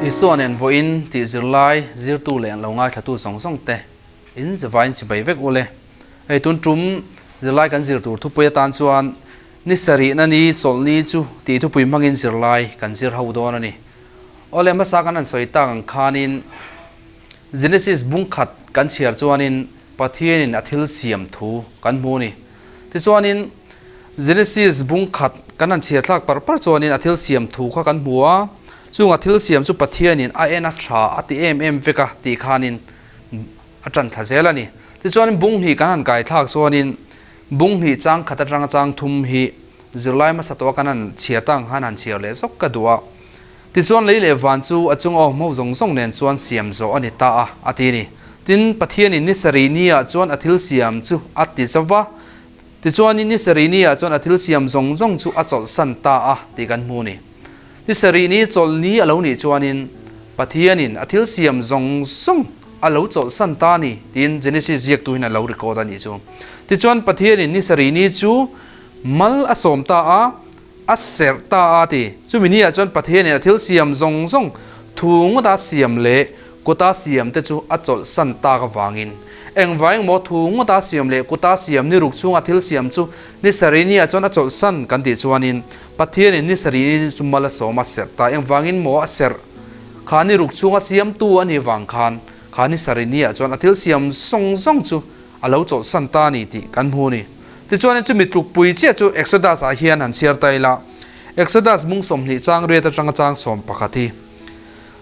Isua nen vawiin tih zirlai zirtu leh an lo ngaithlatu zawng zawng te in zevain chibai vek ule. Hei tun tum zirlai kan zir tur thupui atan chuan ni sarihna ni chawlhni chu tih thupui hmangin zirlai kan zir ho dawn a ni. Awle hmasa kan han sawi tak ang khanin Genesis bung khat kan chhiar chuanin Pathianin a thil siam thu kan hmu a ni. Tichuanin Genesis bung khat kan han chhiar thlak par par chuanin a thil siam thu kha kan hmu a, chung a thil siam chu Pathianin a en a tha a ti em em vek a tih khanin a tan thla zel a ni. Tichuanin bung hnih kan han kai thlak chuanin bung hnih chang khat atanga chang thum hi zirlai hmasa tawha kan han chhiar tak ang khan han chhiar leh zawk ka duh a. Tichuan lei leh van chu a chung awm ho zawng zawng nen chuan siam zawh a ni ta a, a ti a ni. Tin, Pathianin ni sarih niah chuan a thil siam chu a ti zo va, tichuanin ni sarih niah chuan a thil siam zawng zawng chu a chawlhsan ta a tih kan hmu a ni. Ni sarih ni chawlhni a lo nih chuanin Pathianin a thil siam zawng zawng a lo chawlhsan ta a ni tiin Genesis ziaktu hian a lo record a nih chu. Tichuan Pathianin ni sarih ni chu mal a sawm ta a, A serh ta a ti. Chumi niah chuan Pathianin a thil siam zawng zawng thu ngawta siam leh kuta siam te chu a chawlhsan tak avangin engvang emaw thu ngawta siam leh kuta siam ni ruk chhunga thil siam chu ni sarih niah chuan a chawlhsan kan tih chuanin Pathianin ni sarih ni chu mal a sawm a serh ta. Engvangin maw a serh kha ni ruk chhunga siamtu a nih vang khan kha ni sarih niah chuan a thil siam zawng zawng chu a lo chawlhsan ta a ni tih kan hmu a ni. Tichuanin chumi tlukpui chiah chu Exodus ah hian han chhiar ta ila, Exodus mung 20 chang riat atanga chang 11 hi,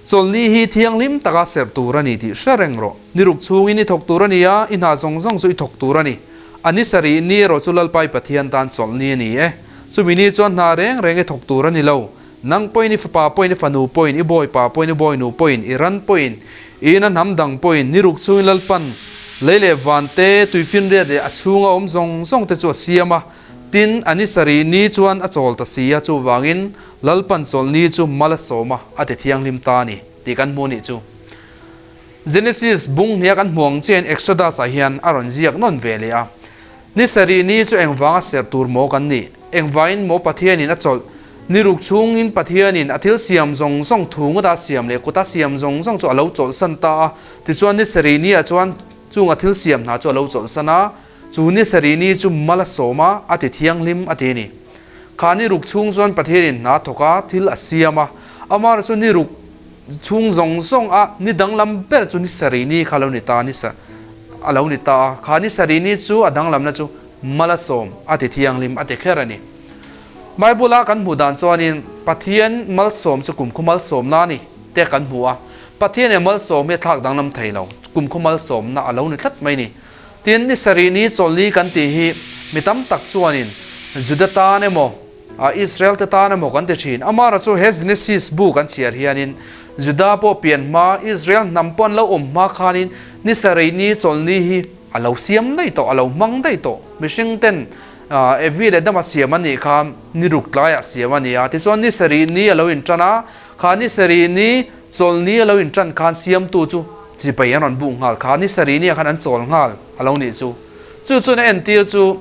Chawlhni hi thianghlim taka serh tur a ni tih hre reng rawh. Ni ruk chhungin i thawk tur a ni a, i hna zawng zawng chu i thawk tur a ni. A ni sarih ni erawh chu Lalpai Pathian tan chawlhni a ni e. Chumi ni chuan hna reng reng i thawk tur a ni lo. Nang pawhin i fapa pawhin i fanu pawhin i bawipa pawhin i bawinu pawhin i ran pawhin i ina hnam dang pawhin ni ruk chungin Lalpan lei leh van te tuifinriat leh a chhunga awm zawng zawng te chu a siam a, tin a ni sarih ni chuan a chawl ta si a, chuvangin Lalpan chawlhni chu mal a sawm a, a ti thianghlim ta a ni tih kan hmu nih chu. Genesis bung hnia kan hmu ang chiahin Exodus ah hian a rawn ziak nawn ve leh a. Ni sarih ni chu engvanga serh tur maw kan nih? Engvangin maw Pathianin a chawlh? Ni ruk chhungin Pathianin a thil siam zawng zawng thu ngawta siam leh kuta siam zawng zawng chu a lo chawlhsan ta a. Tichuan ni sarih ni ah chuan chung a thil siam hna chu a lo chawlhsan a. Chu ni sarih ni chu mal a sawm a, a ti thianghlim a ti a ni. Kha ni ruk chhung chuan Pathianin hna thawk a, thil a siam a. Amaherawhchu chu ni ruk chhung zawng zawng a ni danglam ber chu ni sarih ni kha a lo ni ta ni sa a lo ni ta a, kha ni sarih ni chu a danglamna chu mal a sawm a ti thianghlim a ti kher a ni. Bible a kan hmuh dan chuanin Pathian malsawm chu kumkhaw malsawmna a ni te kan hmu a, Pathian e malsawm hi a thlak danglam thei lo, kumkhaw malsawmna a lo ni tlat mai ni. Tin, ni sarih ni chawlhni kan tih hi mi tam tak chuanin Juda tan emaw, Israel te tan emaw kan ti thin. Amara chu he Genesis bu kan chhiar hianin Juda pawh pian hma, Israel hnam pawh an lo awm hma khanin ni sarih ni chawlhni hi a lo siam daih tawh, a lo hmang daih tawh. Mihring ten Evi leh Adama siam an nih khan ni ruk tlaiah siam a ni a. Tichuan ni sarih ni a lo intan a, kha ni sarih ni chawlhni a lo intan khan siamtu chu chipai an rawn buh nghal. Kha ni sarih niah khan an chawl nghal a lo nih chu. Chu chuan a entir chu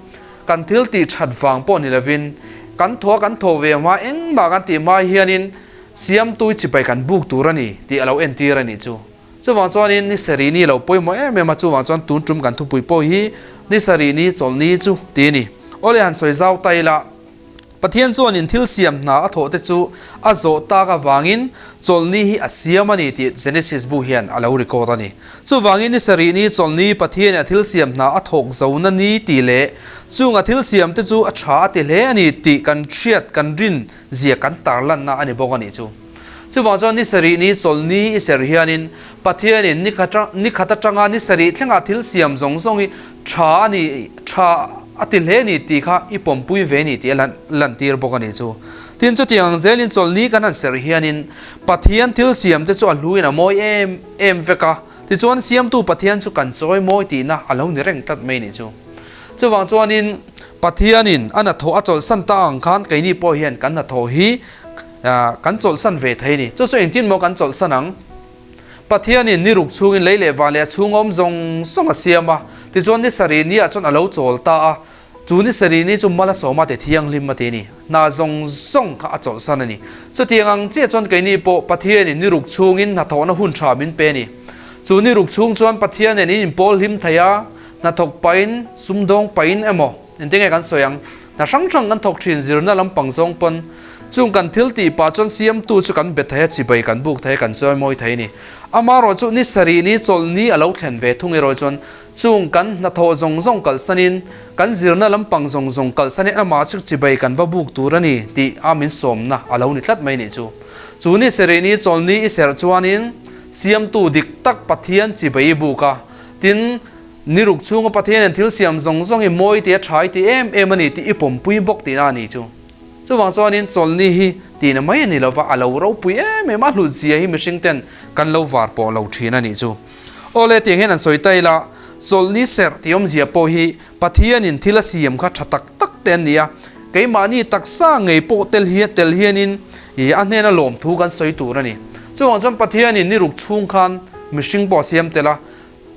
Kan thil tih that vang pawh ni lovin kan thaw a kan thaw ve hma engmah kan tih hma hianin siamtu i chipai kan buk tur a ni tih a lo entir a nih chu. Chuvang chuanin ni sarih ni lo pawimawh em em a, chuvang chuan tun tum kan thupui pawh hi ni sarih ni chawlhni chu tih a ni. Awle han sawi zau ta ila. Pathian chuanin thil siam hna a thawh te chu a zawh tak avangin chawlhni hi a siam a ni tih Genesis bu hian a lo record a ni. Chuvangin ni sarih ni chawlhni Pathianin a thil siam hna a thawk zona ni tih leh chung a thil siam te chu a tha a ti hle a ni tih kan hriat kan rin zia kan tarlanna a ni bawk a nih chu. Chuvang chuan ni sarih ni chawlhni i serh hianin Pathianin ni khat atanga ni sarih thlengah thil siam zawng zawng hi tha a ni, tha a ti hle a ni tih kha i pawmpui ve a ni tih a lantir bawk a nih chu. Tin, chutiang ang zelin chawlhni kan han serh hianin Pathian thil siamte chu a hluin a mawi em em vek a, tichuan siamtu Pathian chu kan chawi mawi tihna a lo ni reng tlat mai a nih chu. Chuvang chuanin Pathianin a hnathawh a chawlhsan ta ang khan keini pawh hian kan hnathawh hi kan chawlhsan ve thei a ni. Chu chu engtin maw kan chawlhsan ang? Pathianin ni ruk chhungin lei leh van leh a chhung awm zawng zawng a siam a, tichuan ni sarih niah chuan a lo chawl ta a. Chu ni sarih ni chu mal a sawm a ti thianghlim a ti a ni. Hna zawng zawng kha a chawlhsan a ni. Chutiang ang chiah chuan keini pawh Pathianin ni ruk chhungin hnathawhna hun tha min pe a ni. Chu ni ruk chhung chuan Pathian nen in inpawl hlim thei a, hnathawk pahin, sumdawng pahin emaw, engtin nge kan sawi ang, hna hrang hrang kan thawk thin zirna lampang zawng pawn chung kan thil tih pah chuan siamtu chu kan be thei a, chibai kan buk thei a, kan chawimawi thei a ni. Amaherawh chu ni sarih ni chawlhni a lo thlen ve thung erawh chuan Chung kan hnathawh zawng zawng kalsanin, kan zirna lampang zawng zawng kalsanin amah chu chibai kan va buk tur a ni tih a min sawmna a lo ni tlat mai nih chu. Chu ni serih ni chawlni i serh chuanin Siamtu dik tak Pathian chibai i buk a, tin, ni ruk chhunga Pathianin thil siam zawng zawng hi mawi tih a tha i ti em em a ni tih i pawmpui bawk tihna a ni chu. Chuvang chuanin chawlni hi tihna mai a ni lova, a lo ropui em em a, hlutzia hi mihring ten kan lo var pawh lo thin a nih chu. Awle tiang hian an sawi ta ila, chawlhni serh tih awmzia pawh hi Pathianin thil a siam kha tha tak tak te an ni a, keimahni taksa ngei pawh tel hian tel hianin ih a hnena lawmthu kan sawi tur a ni. Chuvang chuan Pathianin ni ruk chhung khan mihring pawh a siam tel a,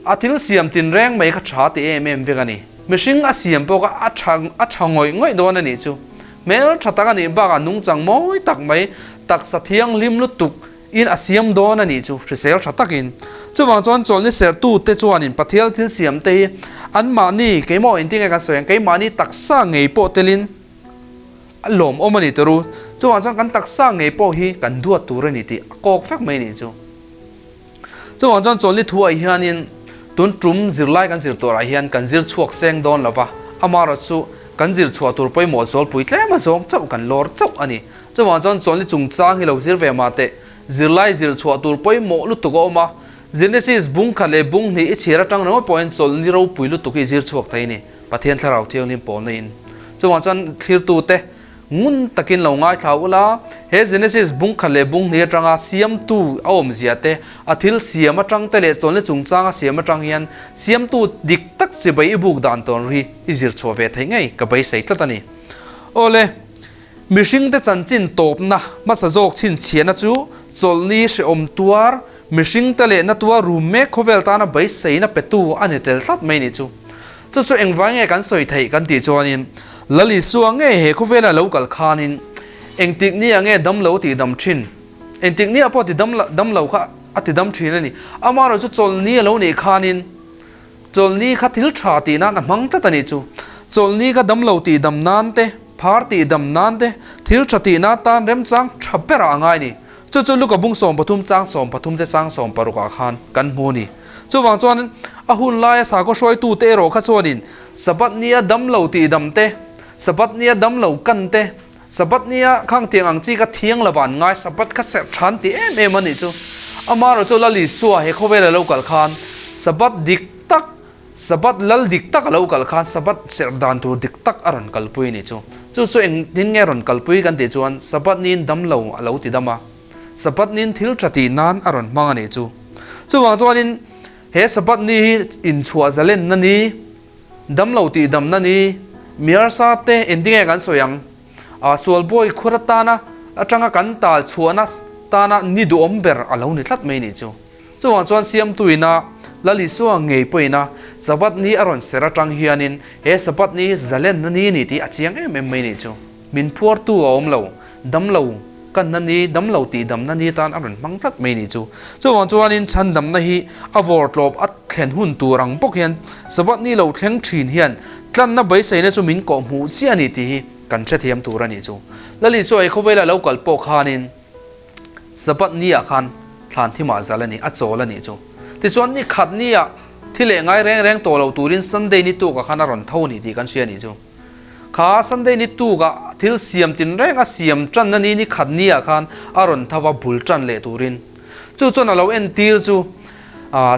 a thil siam tinreng mai kha tha ti em em vek a ni. Mihring a siam pawh kha a tha a tha ngawih ngawih dawn a nih chu. Hmel tha tak a nih bakah nungchang mawi tak mai, taksa thianghlim lutuk, In a siam dawn a nih chu hrisel tha takin. Chuvang chuan chawlhni serhtute chuanin Pathial thil siamte hi anmahni, keimah engtin nge kan sawi ang, keimahni taksa ngei pawh telin a lawmawm a ni tur u. Chuvang chuan kan taksa ngei pawh hi kan duat tur a ni tih a kawk vek mai a nih chu. Chuvang chuan chawlhni thuah hianin tun tum zirlai kan zir turah hian kan zir chhuak seng dawn lo va, amaherawhchu kan zir chhuah tur pawimawh zawlpui tlem azawng chauh kan lawr chauh a ni. Chuvang chuan chawlhni chungchang hi lo zir ve mah teh, zirlai zir chhuah tur pawimawh lutuk a awm a, Genesis bung khat leh bung hnih i chhiar atang ringawt pawhin chawlhni ropui lutuk hi i zir chhuak thei a ni, Pathian Thlarau Thianghlim pawlna in. Chuvang chuan thlirtute ngun takin lo ngaithla ula, he Genesis bung khat leh bung hnih atanga siamtu a awmzia te, a thil siam atang te leh chawlhni chungchang a siam atang hian siamtu dik tak chibai i buk dan tawn hi i zir chhuah ve theih ngei ka beisei tlat a ni. Awle. Mihringte chanchin tawpna hmasa zawk chhinchhiahna chu chawlhni hrehawm tuar, mihringte leh na tuar rum mek khawvel tana beiseina petu a ni tel tlat mai nih chu. Chu chu engvai nge kan sawi theih kan tih chuanin Lal Isua nge he khawvela lo kal khanin engtik nia nge damlo tih dam thin, engtik nia pawh ti dam lo kha a ti dam thin a ni. Amaherawhchu chawlhni a lo nih khanin Chawlhni kha thil tha tih nan a hmang tlat a nih chu. Chawlhni kha damlo tih dam nan te, phar tih dam nan te, thil tha tih nan tan remchang tha berah a ngai a ni. Chu chu Luka bung 13 chang 13 te chang 16 ah khan kan hmu a ni. Chuvang chuan a hun laia sakhaw hruaitute erawh kha chuanin Sabbath nia damlo tih dam te, Sabbath nia damlo kan te, Sabbath nia khang tiang ang chi kha thiang lova an ngai, Sabbath kha serh than ti em em a nih chu. Amaherawh chu Lal Isua he khawvel a lo kal khan Sabbath dik tak, Sabbath lal dik tak a lo kal khan Sabbath serh dan tur dik tak a rawn kalpui a nih chu. Chu chu engtin nge rawn kalpui kan tih chuan Sabbath niin damlo a lo ti dam a, Sabbath niin thil tha tih nan a rawn hmang a nih chu. Chuvang chuanin he Sabbath ni hi inchhuah zalenna ni, Damlo tih damna ni, mi harsa te engtin nge kan sawi ang? A sualbawi khur atana atanga kan tal chhuahna tana ni duhawm ber a lo ni tlat mai nih chu. Chuvang chuan Siamtuina, Lal Isua ngei pawhin Sabbath ni a rawn ser atang hianin he Sabbath ni hi zalenna ni a ni tih a chiang em em mai nih chu. Min phuartu a awm lo, damlo kanna ni, damlo tih damna ni tan a rawn hmang tlat mai nih chu. Chuvang chuanin chhandamna hi a vawrtlawp a thlen hun tur ang bawk hian Sabbath ni lo thleng thin hian tlanna beiseina chu min kawh hmuh chiah a ni tih hi kan hrethiam tur a nih chu. Lal Isua ei khawvela lo kal pawh khanin Sabbath ni ah khan thlan thimah zal a ni, a chawl a nih chu. Tichuan ni khat ni ah thi leh ngai reng reng tawh lo turin Sunday ni tukah khan a rawn tho a ni tih kan hria a nih chu. Kha Sunday ni tukah thil siam tinreng a siam tanna ni ni khat ni ah khan a rawn tho a bul tan leh turin. Chu chuan a lo entir chu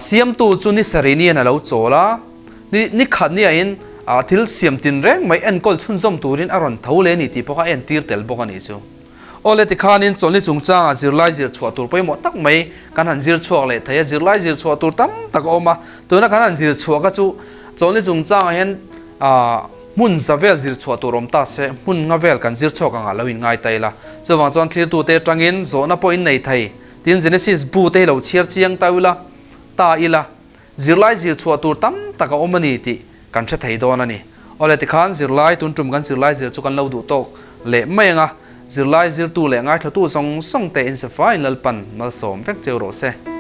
siamtu chu ni sarih ni in a lo chawl a, ni ni khat ni ah in thil siam tinreng mai enkawl chhunzawm turin a rawn tho leh a ni tih pawh kha a entir tel bawk a nih chu. Awle tikhanin chawlhni chungchangah zirlai zir chhuah tur pawimawh tak mai kan han zir chhuak leh thei a, zirlai zir chhuah tur tam tak a awm a, tuna kan han zir chhuah kha chu chawlhni chungchangah hian hmun za vel zir chhuah tur awm ta se hmun nga vel kan zir chhuak angah lo inngai ta ila. Chuvang chuan thlirtute atangin zawhna pawh in nei thei, tin Genesis bu te hi lo chhiar chiang ta ila ta ila zirlai zir chhuah tur tam tak a awm a ni tih kan hre thei dawn a ni. Awle tikhan zirlai tun tum kan zirlai zir chu kan lo duh tawk leh mai anga zirlai zirtu leh ngaithlatu zawng zawng te in safaiin Lalpan malsawm vek cheu rawh se.